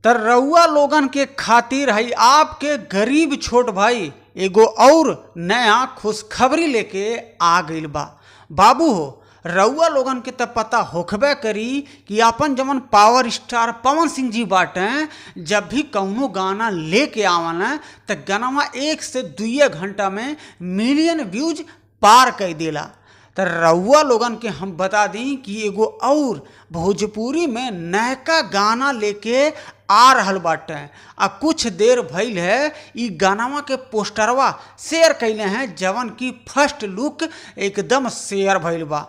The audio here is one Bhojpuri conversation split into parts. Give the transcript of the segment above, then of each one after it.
त रउआ लोगन के खातिर हई आपके गरीब छोट भाई एगो और नया खुशखबरी लेके आ गइल बा। बाबू हो, रउआ लोगन के त पता होखबे करी कि आपन जवन पावर स्टार पवन सिंह जी बाटे, जब भी कौनो गाना लेके आवन त गनवा 1 से 2 घंटा में मिलियन व्यूज पार कर देला। त रउआ लोगन के हम बता दी कि एगो और भोजपुरी में नयका गाना लेके आ रहल बाटे आ कुछ देर भइल है इ गानावा के पोस्टरवा शेयर कइले हैं, जवन की फर्स्ट लुक एकदम शेयर भइल बा।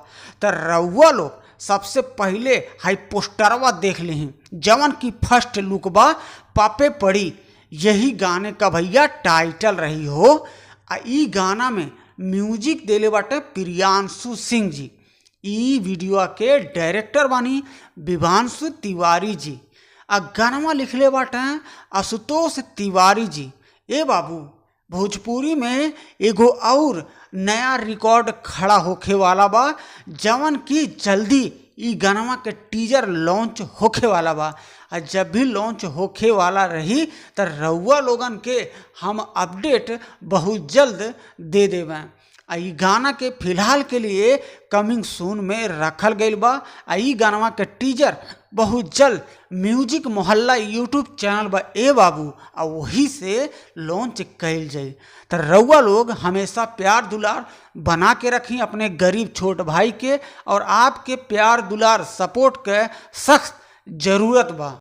त रउआ लोग सबसे पहिले हाई पोस्टरवा देख लिही, जवन की फर्स्ट लुक बा। पापे पड़ी यही गाने का भैया टाइटल रही हो। आ इ गाना में म्यूजिक देले बाटे प्रियांशु सिंह जी। इ वीडियो के डायरेक्टर बानी विभांशु तिवारी जी आ गानवा लिखले बाटे आशुतोष तिवारी जी। ए बाबू, भोजपुरी में एगो और नया रिकॉर्ड खड़ा होखे वाला बा, जवन की जल्दी इ गानवा के टीजर लॉन्च होखे वाला बा। आ जब भी लॉन्च होखे वाला रही त रउआ लोगन के हम अपडेट बहुत जल्द दे देबै। आ इ गाना के फिलहाल के लिए कमिंग सून में रखल गइल बा। आ इ गानवा के टीजर बहुत जल्द म्यूजिक मोहल्ला यूट्यूब चैनल बा ए बाबू, आ वही से लॉन्च कइल जाई। त रउआ लोग हमेशा प्यार दुलार बना के रखी अपने गरीब छोट भाई के और आपके प्यार दुलार सपोर्ट के सख्त जरूरत बा।